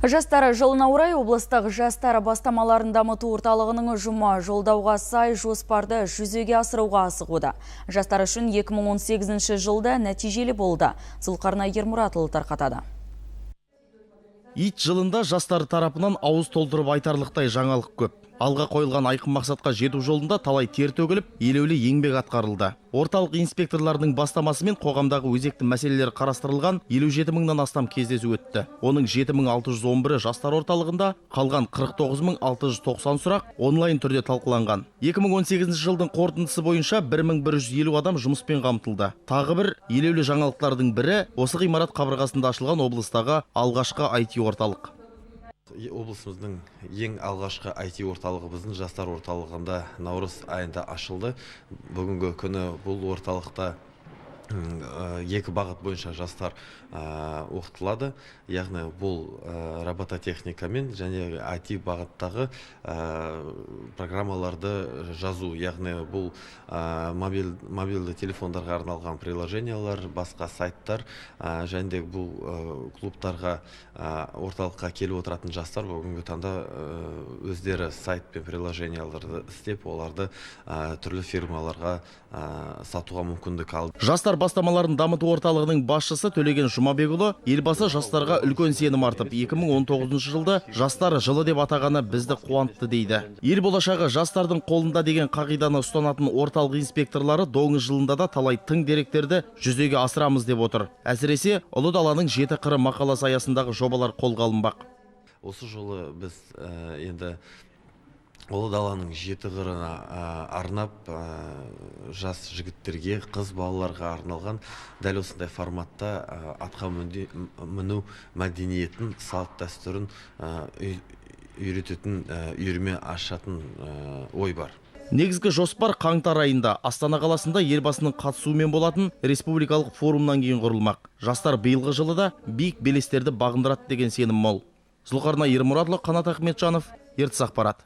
Жастар жылына орай облыстық жастар бастамаларын дамыту орталығының ұжымы жолдауға сай жоспарды жүзеге асыруға асығуда. Жастар үшін 2018 жылда нәтижелі болды. Зұлқарнай Ермұратұлы тарқатады. Ит жылында жастар тарапынан ауыз толтырып айтарлықтай жаңалық көп. Алға қойылған айқын мақсатқа жету жолында талай тер төгіліп, елеулі еңбек атқарылды. Орталық инспекторларының бастамасымен қоғамдағы өзекті мәселелер қарастырылған 57 мыңнан астам кездесу өтті. Оның 7611-і жастар орталығында, қалған 49690 сұрақ онлайн түрде талқыланған. 2018 жылдың қорытындысы бойынша 1150 адам жұмыспен қамтылды. Тағы бір елеулі жаңалықтардың бірі осы ғимарат қабырғасында ашылған облыстағы алғашқы IT орталық. Облысымыздың ең алғашқы IT орталығы біздің жастар орталығында наурыз айында ашылды. Бүгінгі күні бұл орталықта екі бағыт бойынша жастар оқытылады. Яғни бұл робототехникамен және IT бағыттағы программаларды жазу, яғни бұл мобильді телефондарға арналған приложениялар, басқа сайттар, және де бұл клубтарға, орталыққа келіп отыратын жастар бүгінгі таңда өздері сайт пен приложенияларды істеп, оларды түрлі фирмаларға сатуға мүмкіндік алды. Жастар бастамаларын дамыту орталығының басшысы Төлеген Жұмабекұлы елбасы жастарға үлкен сенім артып, 2019 жылды жастар жылы деп атағаны бізді қуантты дейді. Ел болашағы жастардың қолында деген қағиданы ұстанатын орталық инспекторлары доңыз жылында да талай тың деректерді жүзеге асырамыз деп отыр. Әсіресе Ұлы даланың жеті қыры мақаласы аясындағы жобалар қолға алынбақ. Осы жолы біз енді Ұлы даланың жеті қырына арнап жас жігіттерге, қыз балаларға арналған дәл осындай форматта атқа міну мәдениетін, салт дәстүрін үйрететін үйірме ашатын ой бар. Негізгі жоспар қаңтар айында Астана қаласында елбасының қатысуымен болатын республикалық форумнан кейін құрылмақ. Жастар биылғы жылы да биік белестерді бағындырады деген сенім мол. Зұлқарнай Ермұратұлы, Қанат Ахметжанов, Ертіс ақпарат.